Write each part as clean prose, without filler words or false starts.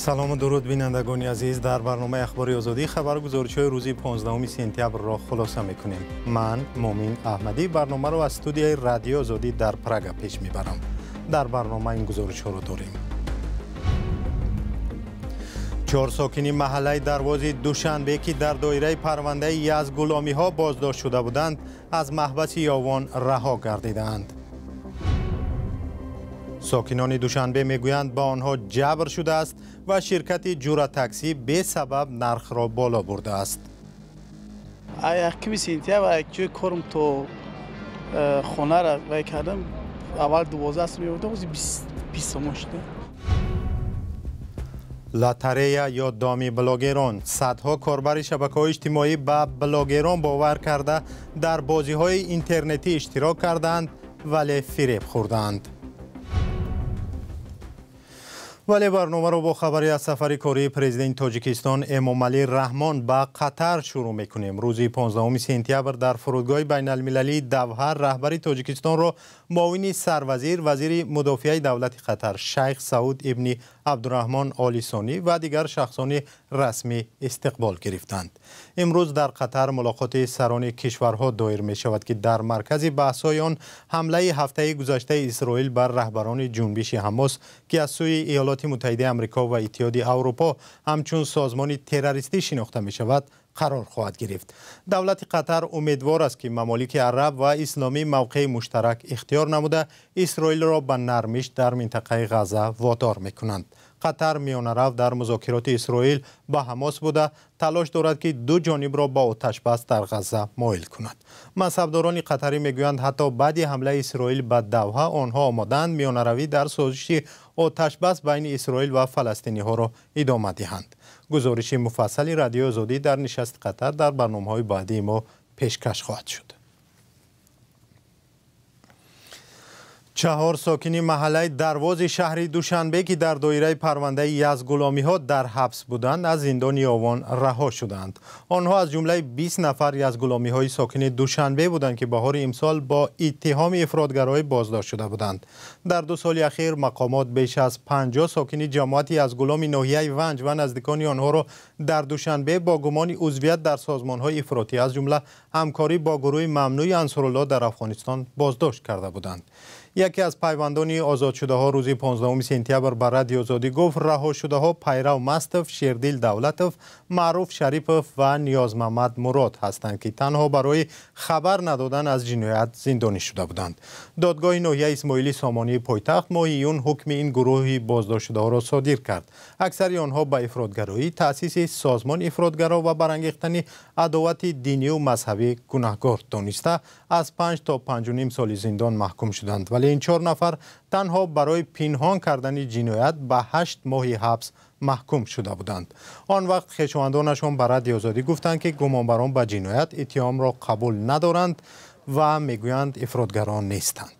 Салому дуруд, бинандагони азиз. Дар барномаи Ахбори Озодӣ хабаргузоришҳои рӯзи 15 сентябрро хулоса мекунем. Ман Мумин Аҳмадӣ барномаро аз студияи Радиои Озодӣ дар Прага пеш мебарам. Дар барнома ин гузоришҳоро дорем. Чор сокини маҳаллаи Дарвози Душанбе, ки дар доираи парвандаи язгуломиҳо боздошт шуда буданд, аз маҳбаси Ёвон раҳо гардидаанд. Сокинони Душанбе мегӯянд, ба онҳо ҷабр шудааст ва ширкати Ҷура таксӣ бесабаб нархро боло бурдааст. Якуми сентябр ҷои корм то хонара вай кардам, аввал 12 сом меовардам, ҳозир 20 сомон шуда. Лотерея ё доми блогерон. Садҳо корбари шабакаҳои иҷтимоӣ ба блогерон бовар карда, дар бозиҳои интернетӣ иштирок кардаанд, вале фиреб хӯрдаанд. Вале барномаро бо хабаре аз сафари кории президенти Тоҷикистон Эмомалӣ Раҳмон ба Қатар шурӯъ мекунем. Рӯзи 15 сентябр дар фурудгоҳи байналмилалии Давҳа раҳбари Тоҷикистонро муовини сарвазир, вазири мудофиаи давлати Қатар Шайх Сауд ибни Абдураҳмон Оли Сонӣ ва дигар шахсони расмӣ истиқбол гирифтанд. Имрӯз дар Қатар мулоқоти сарони кишварҳо доир мешавад, ки дар маркази баҳсҳои он ҳамлаи ҳафтаи гузаштаи Исроил бар раҳбарони ҷунбиши Ҳамос, ки аз сӯи Иёлоти Муттаҳидаи Амрико ва Иттиҳоди Аврупо ҳамчун созмони террористӣ шинохта мешавад, қарор хоҳад гирифт. Давлати Қатар умедвор аст, ки мамолики араб ва исломӣ мавқеи муштарак ихтиёр намуда, Исроилро ба нармиш дар минтақаи Ғаза водор мекунанд. Қатар миёнарав дар музокироти Исроил ба Ҳамос буда, талош дорад, ки ду ҷонибро ба оташбас дар Ғаза моил кунад. Мансабдорони қатарӣ мегӯянд, ҳатто баъди ҳамлаи Исроил ба Давҳа онҳо омодаанд миёнаравӣ дар созиши оташбас байни Исроил ва фаластиниҳоро идома диҳанд. Гузориши муфассали Радиои Озодӣ дар нишасти Қатар дар барномаҳои баъдии мо пешкаш хоҳад шуд. Чаҳор сокини маҳаллаи Дарвози шаҳри Душанбе, ки дар доираи парвандаи язгуломиҳо дар ҳабс буданд, аз зиндони Ёвон раҳо шуданд. Онҳо аз ҷумлаи 20 нафар язгуломиҳои сокини Душанбе буданд, ки баҳори имсол бо иттиҳоми ифротгароӣ боздошт шуда буданд. Дар 2 соли ахир мақомот беш аз 50 сокини ҷамоати язгуломи ноҳияи Ванҷ ва наздикони онҳоро дар Душанбе бо гумони узвият дар созмонҳои ифротӣ, аз ҷумла ҳамкорӣ бо гурӯҳи мамнӯи Ансорулло дар Афғонистон боздошт карда буданд. Яке аз пайвандони озодшудаҳо рӯзи 15 сентябр ба Радиои Озодӣ гуфт, раҳошудаҳо Пайрав Мастов, Шердил Давлатов, Маъруф Шарипов ва Ниёзмамад Мурод ҳастанд, ки танҳо барои хабар надодан аз ҷиноят зиндонӣ шуда буданд. Додгоҳи ноҳияи Исмоили Сомонии пойтахт моҳи июн ҳукми ин гурӯҳи боздоштшудаҳоро содир кард. Аксари онҳо ба ифротгароӣ, таъсиси созмони ифротгаро ва барангехтани адовати динию мазҳабӣ гунаҳгор дониста, аз 5 то 5,5 соли зиндон маҳкум шуданд. Вале ин 4 нафар танҳо барои пинҳон кардани ҷиноят ба 8 моҳи ҳабс маҳкум шуда буданд. Он вақт хешовандонашон ба Радиои Озодӣ гуфтанд, ки гумонбарон ба ҷиноят иттиҳомро қабул надоранд ва мегӯянд ифротгарон нестанд.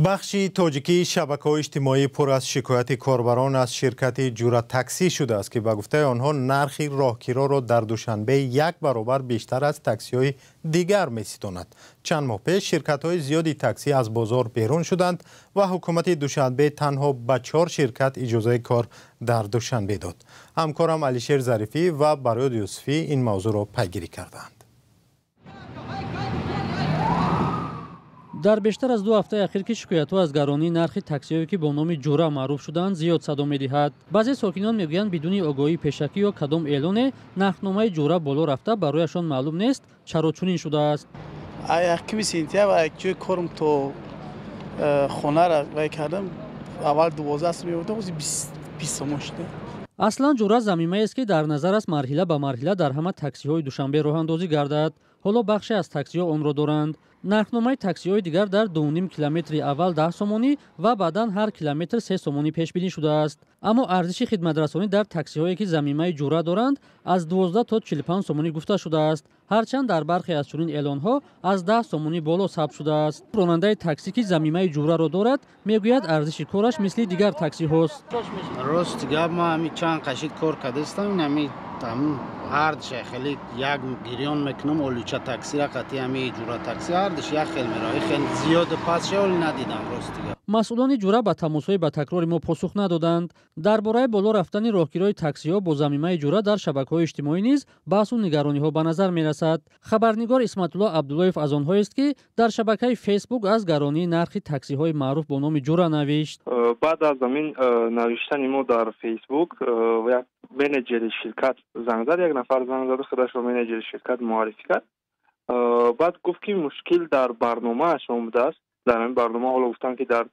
Бахши тоҷикии шабакаҳои иҷтимоӣ пур аз шикояти корбарон аз ширкати Ҷура таксӣ шудааст, ки ба гуфтаи онҳо нархи роҳкироро дар Душанбе 1 баробар бештар аз таксиҳои дигар меситонад. Чанд моҳ пеш ширкатҳои зиёди таксӣ аз бозор берун шуданд ва ҳукумати Душанбе танҳо ба 4 ширкат иҷозаи кор дар Душанбе дод. Ҳамкорам Алишер Зарифӣ ва Барёд Юсуфӣ ин мавзӯъро пайгирӣ кардаанд. Дар бештар аз 2 ҳафтаи ахир ки шикоятҳо аз гаронии нархи таксиҳое, ки бо номи Ҷура маъруф шудаанд, зиёд садо медиҳад. Баъзе сокинон мегӯянд, бидуни огоҳии пешакӣ ё кадом эълоне нархномаи Ҷура боло рафта, барояшон маълум нест чаро чунин шудааст. Якуми сентябр ҷои корм то хонара вай кардам, аввал 12 сом меовардам, ҳозир 20 сомон шуда. Аслан Ҷура замимаест, ки дар назар аст марҳила ба марҳила дар ҳама таксиҳои Душанбе роҳандозӣ гардад. Ҳоло бахше аз таксиҳо онро доранд. Нархномаи таксиҳои дигар дар 2,5 километри аввал 10 сомонӣ ва баъдан ҳар километр 3 сомонӣ пешбинӣ шудааст. Аммо арзиши хидматрасонӣ дар таксиҳое, ки замимаи Ҷура доранд, аз 12 то 45 сомонӣ гуфта шудааст. Ҳарчанд дар бархе аз чунин эълонҳо аз 10 сомонӣ боло сабт шудааст. Ронандаи таксӣ, ки замимаи Ҷураро дорад, мегӯяд арзиши кораш мисли дигар таксиҳост. Рост гап, ман ҳамин чанд қашид кор кардастам, ҳар ша хеле як гирён мекунам, олича таксира қатъи ҳами Ҷура такси Ҳардуш як хел меравад. Хел зиёд пас шавол надидам, рости гап. Масъулони Ҷура ба тамосҳои ба такрори мо посух надоданд. Дар бораи боло рафтани роҳгирои таксиҳо бо замимаи Ҷура дар шабакаҳои иҷтимоӣ низ баҳсу нигарониҳо ба назар мерасад. Хабарнигор Исматулло Абдуллоев аз онҳоест, ки дар шабакаи Фейсбук аз гаронии нархи таксиҳои маъруф бо номи Ҷура навишт. Баъд аз ҳамин навиштани мо дар Фейсбук як менеҷери ширкат занг зад, як нафар занг зад, худашро менеҷери ширкат муаррифӣ кард. Баъд гуфт, ки мушкил дар барномааш омадааст. Дар ҳамин барнома ҳоло гуфтанд, ки дар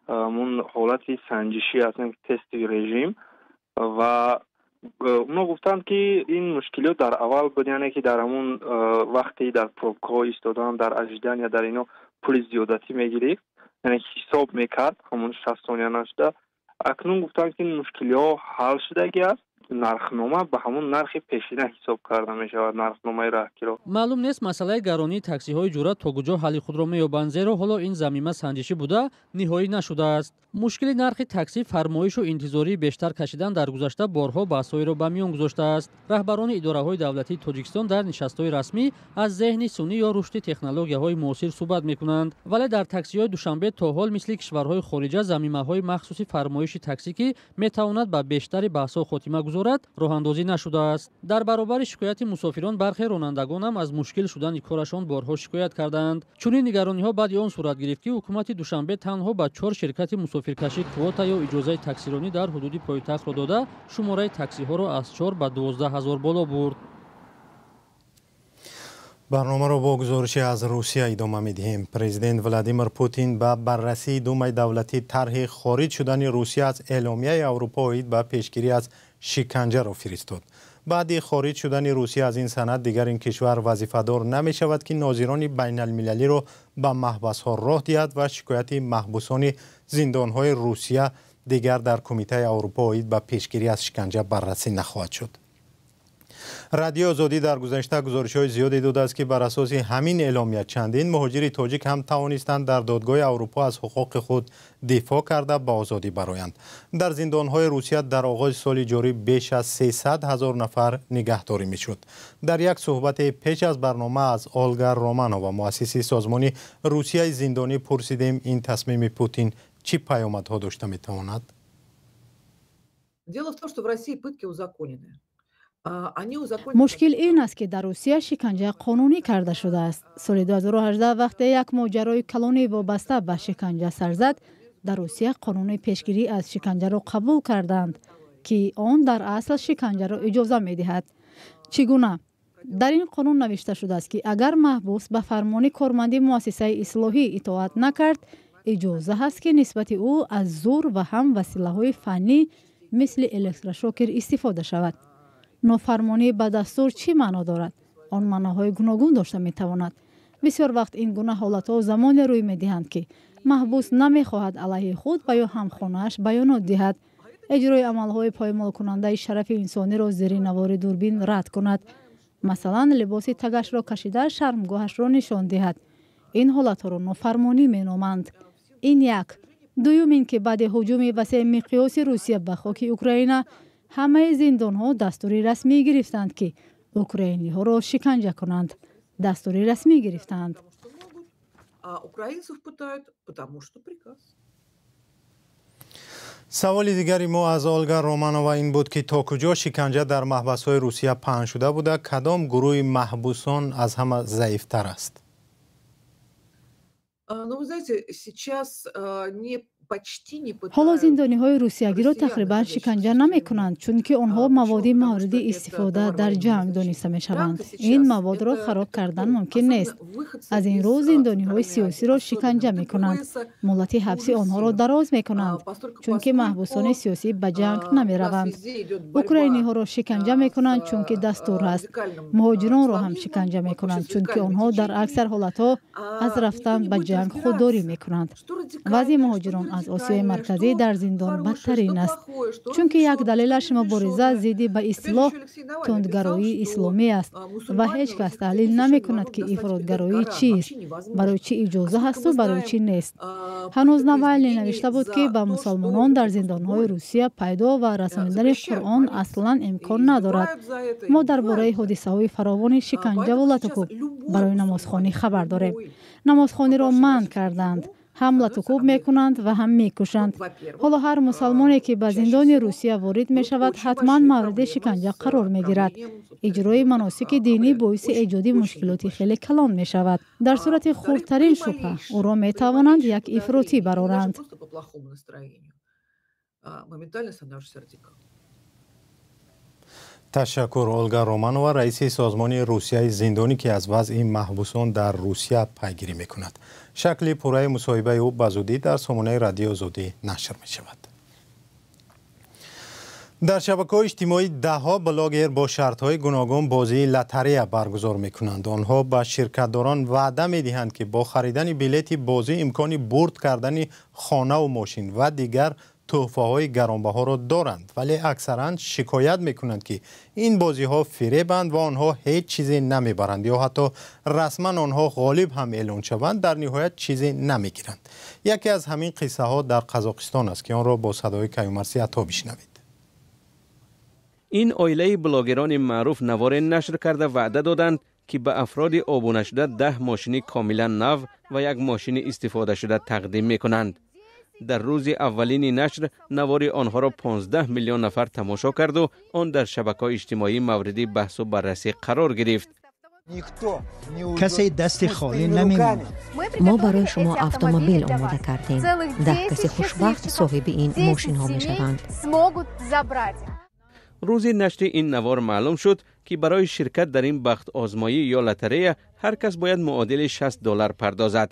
ҳамун ҳолати санҷишӣ аст, тестовый режим, ва оно гуфтанд, ки ин мушкилиёт дар аввал буд, яъне ки дар ҳамун вақте дар пробкаҳо истодан, дар ожидания, дар ино пули зиёдатӣ мегирифт, яъне ҳисоб мекард ҳамун 60 сония нашуда. Акнун гуфтанд, ки ин мушкилиҳо ҳал шудагӣ аст, нархнома ба ҳамун нархи пешина ҳисоб карда мешавад, нархномаи раҳкиро. Маълум нест, масъалаи гаронии таксиҳои Ҷура то куҷо ҳалли худро меёбанд, зеро ҳоло ин замима санҷишӣ буда, ниҳоӣ нашудааст. Мушкили нархи таксӣ, фармоишу интизории бештар кашидан дар гузашта борҳо баҳсҳоеро ба миён гузоштааст. Раҳбарони идораҳои давлатии Тоҷикистон дар нишастҳои расмӣ аз зеҳни сунъӣ ё рушди технологияҳои муосир суҳбат мекунанд, вале дар таксиҳои Душанбе то ҳол мисли кишварҳои хориҷа замимаҳои махсуси фармоиши таксӣ, ки метавонад ба бештари баҳсҳо хотима гузорад, роҳандозӣ нашудааст. Дар баробари шикояти мусофирон, бархе ронандагонам аз мушкил шудани корашон борҳо шикоят кардаанд. Чунин нигарониҳо баъди он сурат гирифт, ки ҳукумати Душанбе танҳо ба чор ширкати мусофиркашӣ квота ё иҷозаи таксиронӣ дар ҳудуди пойтахтро дода, шумораи таксиҳоро аз 4 ба 12 ҳазор боло бурд. Барномаро бо гузориши аз Русия идома медиҳем. Президент Владимир Путин ба баррасии Думаи давлатӣ тарҳи хориҷ шудани Русия аз Эъломияи Аврупо оид ба пешгирӣ аз шиканҷаро фиристод. Баъди хориҷ шудани Русия аз ин санад, дигар ин кишвар вазифадор намешавад, ки нозирони байналмилалиро ба маҳбасҳо роҳ диҳад ва шикояти маҳбусони зиндонҳои Русия дигар дар Кумитаи Аврупо оид ба пешгирӣ аз шиканҷа баррасӣ нахоҳад шуд. Радиои Озодӣ дар гузашта гузоришҳои зиёде додааст, ки бар асоси ҳамин эъломия чандин муҳоҷири тоҷик ҳам тавонистанд дар додгоҳи Аврупо аз ҳуқуқи худ дифоъ карда, ба озодӣ бароянд. Дар зиндонҳои Русия дар оғози соли ҷорӣ беш аз 300 ҳазор нафар нигаҳдорӣ мешуд. Дар як суҳбате пеш аз барнома аз Олга Романова, муассиси созмони Русияи зиндонӣ, пурсидем, ин тасмими Путин чӣ паёмадҳо дошта метавонад. Дело в том, что в России пытки узаконены. Мушкил ин аст, ки дар Русия шиканҷа қонунӣ карда шудааст. Соли 2018, вақте як моҷарои калони вобаста ба шиканҷа сар зад, дар Русия қонуни пешгирӣ аз шиканҷаро қабул карданд, ки он дар асл шиканҷаро иҷоза медиҳад. Чӣ гуна? Дар ин қонун навишта шудааст, ки агар маҳбус ба фармони корманди муассисаи ислоҳӣ итоат накард, иҷоза ҳаст, ки нисбати ӯ аз зӯр ва ҳам василаҳои фаннӣ мисли электрошокер истифода шавад. Нофармонӣ ба дастур чӣ маъно дорад? Он маъноҳои гуногун дошта метавонад. Бисёр вақт ин гуна ҳолатҳо замоне рӯй медиҳанд, ки маҳбус намехоҳад алайҳи худ ва ё ҳамхонааш баёнот диҳад, иҷрои амалҳои поймолкунандаи шарафи инсониро зери навори дурбин рад кунад, масалан, либоси тагашро кашида, шармгоҳашро нишон диҳад. Ин ҳолатҳоро нофармонӣ меноманд. Ин як. Дуюм ин ки баъди ҳуҷуми васеъмиқёси Русия ба хоки Украина ҳамаи зиндонҳо дастури расмӣ гирифтанд, ки украиниҳоро шиканҷа кунанд. Дастури расмӣ гирифтанд. Украинцев пытают, потому что приказ. Саволи дигари мо аз Олга Романова ин буд, ки то куҷо шиканҷа дар маҳбасҳои Русия паҳн шуда буда, кадом гурӯҳи маҳбусон аз ҳама заифтар аст? Ну, вы знаете, сейчас не Ҳоло зиндониҳои русиягиро тақрибан шиканҷа намекунанд, чунки онҳо маводи мавриди истифода дар ҷанг дониста мешаванд. Ин маводро хароб кардан мумкин нест. Аз ин рӯ зиндониҳои сиёсиро шиканҷа мекунанд, муҳлати ҳабси онҳоро дароз мекунанд, чунки маҳбусони сиёсӣ ба ҷанг намераванд. Украиниҳоро шиканҷа мекунанд, чунки дастур аст. Муҳоҷиронро ҳам шиканҷа мекунанд, чунки онҳо дар аксар ҳолатҳо аз рафтан ба ҷанг худдорӣ мекунанд. Вазъи муҳоҷирон аз Осиёи Марказӣ дар зиндон бадтарин аст, чунки як далелаш мубориза зидди ба истилоҳ тундгароии исломӣ аст ва ҳеҷ кас таҳлил намекунад, ки ифротгароӣ чист, барои чӣ иҷоза ҳасту барои чӣ нест. Ҳанӯз Навалний навишта буд, ки ба мусалмонон дар зиндонҳои Русия пайдо ва расонидани Қуръон аслан имкон надорад. Мо дар бораи ҳодисаҳои фаровони шиканҷаву латукӯб барои намозхонӣ хабар дорем. Намозхониро манъ карданд, ҳам латукӯб мекунанд ва ҳам мекушанд. Ҳоло ҳар мусалмоне, ки ба зиндони Русия ворид мешавад, ҳатман мавриди шиканҷа қарор мегирад. Иҷрои маносики динӣ боиси эҷоди мушкилоти хеле калон мешавад. Дар сурати хурдтарин шубҳа ӯро метавонанд як ифротӣ бароранд. Ташаккур. Олга Романова, раиси созмони Русияи зиндонӣ, ки аз вазъи маҳбусон дар Русия пайгирӣ мекунад. Шакли пурраи мусоҳибаи ӯ ба зудӣ дар сомонаи Радиои Озодӣ нашр мешавад. Дар шабакаҳои иҷтимоӣ даҳҳо блогер бо шартҳои гуногун бозии лотарея баргузор мекунанд. Онҳо ба ширкатдорон ваъда медиҳанд, ки бо харидани билети бозӣ имкони бурд кардани хонаву мошин ва дигар тӯҳфаҳои гаронбаҳоро доранд, вале аксаран шикоят мекунанд, ки ин бозиҳо фиребанд ва онҳо ҳеҷ чизе намебаранд ё ҳатто расман онҳо ғолиб ҳам эълон шаванд, дар ниҳоят чизе намегиранд. Яке аз ҳамин қиссаҳо дар Қазоқистон аст, ки онро бо садои Каюмарси Ато бишнавед. Ин оилаи блогерони маъруф наворе нашр карда ваъда доданд, ки ба афроди обунашуда 10 мошини комилан нав ва як мошини истифодашуда тақдим мекунанд. Дар рӯзи аввалини нашр навори онҳоро 15 миллион нафар тамошо карду он дар шабакаҳои иҷтимоӣ мавриди баҳсу баррасӣ қарор гирифт. Касе дасти холӣ намемонад. Мо барои шумо автомобил омода кардем. 10 каси хушбахт соҳиби ин мошинҳо мешаванд. Рӯзи нашри ин навор маълум шуд, ки барои ширкат дар ин бахтозмоӣ ё лотарея ҳар кас бояд муодили $60 пардозад.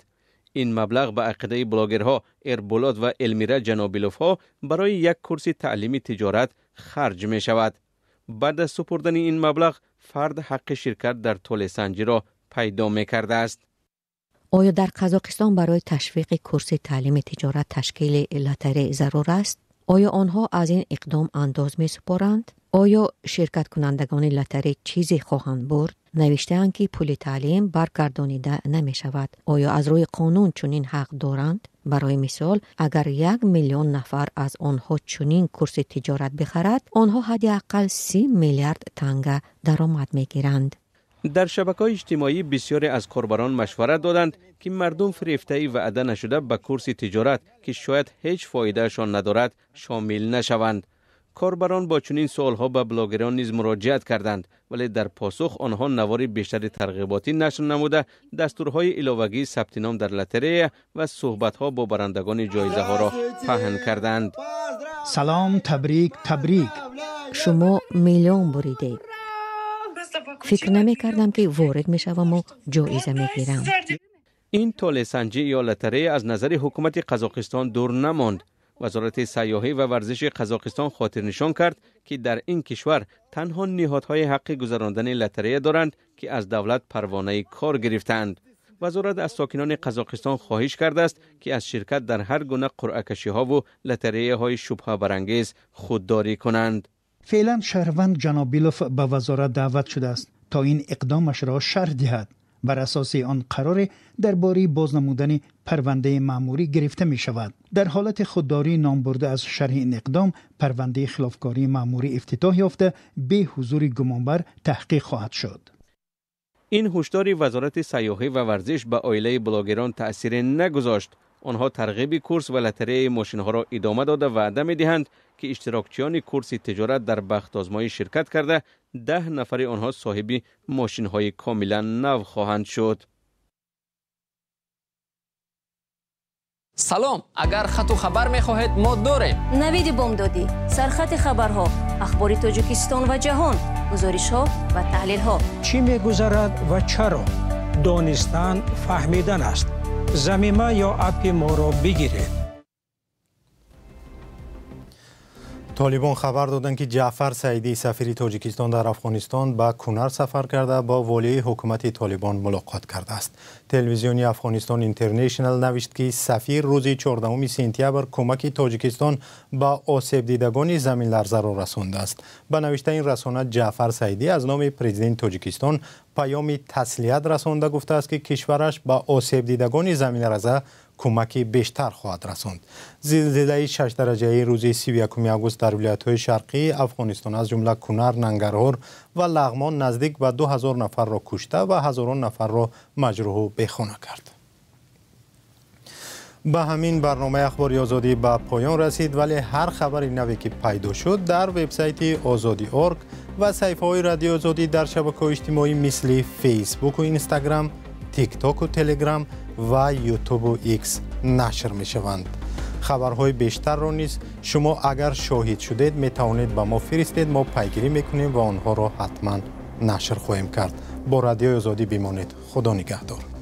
Ин маблағ ба ақидаи блогерҳо Эрбулот ва Элмира Ҷанобиловҳо барои як курси таълими тиҷорат харҷ мешавад. Баъд аз супурдани ин маблағ фард ҳаққи ширкат дар толесанҷиро пайдо мекардааст. Оё дар Қазоқистон барои ташвиқи курси таълими тиҷорат ташкили лотарея зарур аст? Оё онҳо аз ин иқдом андоз месупоранд? Оё ширкаткунандагони лотарея чизе хоҳанд бурд? Навиштаанд, ки пули таълим баргардонида намешавад. Оё аз рӯи қонун чунин ҳақ доранд? Барои мисол, агар 1 миллион нафар аз онҳо чунин курси тиҷорат бихарад, онҳо ҳадди аққал 30 миллиард танга даромад мегиранд. Дар шабакаҳои иҷтимоӣ бисёре аз корбарон машварат доданд, ки мардум фирефтаи ваъда нашуда ба курси тиҷорат, ки шояд ҳеҷ фоидаашон надорад, шомил нашаванд. Корбарон бо чунин суолҳо ба блогерон низ муроҷиат карданд, вале дар посух онҳо навори бештари тарғиботӣ нашр намуда, дастурҳои иловагии сабти ном дар лотарея ва суҳбатҳо бо барандагони ҷоизаҳоро паҳн карданд. Салом, табрик, табрик. Шумо миллион буридед. Фикр намекардам, ки ворид мешаваму ҷоиза мегирам. Ин толесанҷӣ ё лотарея аз назари ҳукумати Қазоқистон дур намонд. Вазорати сайёҳӣ ва варзиши Қазоқистон хотирнишон кард, ки дар ин кишвар танҳо ниҳодҳои ҳаққи гузарондани лотарея доранд, ки аз давлат парвонаи кор гирифтаанд. Вазорат аз сокинони Қазоқистон хоҳиш кардааст, ки аз ширкат дар ҳар гуна қуръакашиҳову лотареяҳои шубҳабарангез худдорӣ кунанд. Феълан шаҳрванд Ҷанобилов ба вазорат даъват шудааст, то ин иқдомашро шарҳ диҳад. Бар асоси он қароре дар бораи боз намудани парвандаи маъмурӣ гирифта мешавад. Дар ҳолати худдорӣ номбурда аз шарҳи ин иқдом, парвандаи хилофкории маъмурӣ ифтитоҳ ёфта, бе ҳузури гумонбар таҳқиқ хоҳад шуд. Ин ҳушдори вазорати сайёҳӣ ва варзиш ба оилаи блогерон таъсире нагузошт. Онҳо тарғиби курс ва лотареяи мошинҳоро идома дода ваъда медиҳанд, ки иштирокчиёни курси тиҷорат дар бахтозмоӣ ширкат карда, 10 нафари онҳо соҳиби мошинҳои комилан нав хоҳанд шуд. Салом, агар хату хабар мехоҳед, мо дорем. Навиди бомдодӣ, сархати хабарҳо, ахбори Тоҷикистон ва ҷаҳон, гузоришҳо ва таҳлилҳо. Чӣ мегузарад ва чаро? Донистан фаҳмидан аст. Замима ё аппи моро бигиред. Толибон хабар доданд, ки Ҷаъфар Саидӣ, сафири Тоҷикистон дар Афғонистон, ба Кунар сафар карда, бо волии ҳукумати Толибон мулоқот кардааст. Телевизиони Афғонистон Интернешнл навишт, ки сафир рӯзи 14 сентябр кӯмаки Тоҷикистон ба осебдидагони заминларзаро расондааст. Ба навиштаи ин расона, Ҷаъфар Саидӣ аз номи президенти Тоҷикистон паёми таслият расонда, гуфтааст, ки кишвараш ба осебдидагони заминларза кӯмаки бештар хоҳад расонд. Зилзилаи шашдараҷаи рӯзи 31 август дар вилоятҳои шарқии Афғонистон, аз ҷумла Кунар, Нангарҳор ва Лағмон, наздик ба 2000 нафарро кушта ва ҳазорон нафарро маҷрӯҳу бехона кард. Ба ҳамин барномаи Ахбори Озодӣ ба поён расид, вале ҳар хабари наве, ки пайдо шуд, дар вебсайти Озодӣ орг ва саҳифаҳои Радиои Озодӣ дар шабакаҳои иҷтимоӣ, мисли Фейсбуку Инстаграм, Тиктоку Телеграм ва Ютубу Икс нашр мешаванд. Хабарҳои бештарро низ шумо агар шоҳид шудед, метавонед ба мо фиристед. Мо пайгирӣ мекунем ва онҳоро ҳатман нашр хоҳем кард. Бо Радиои Озодӣ бимонед. Худо нигаҳдор.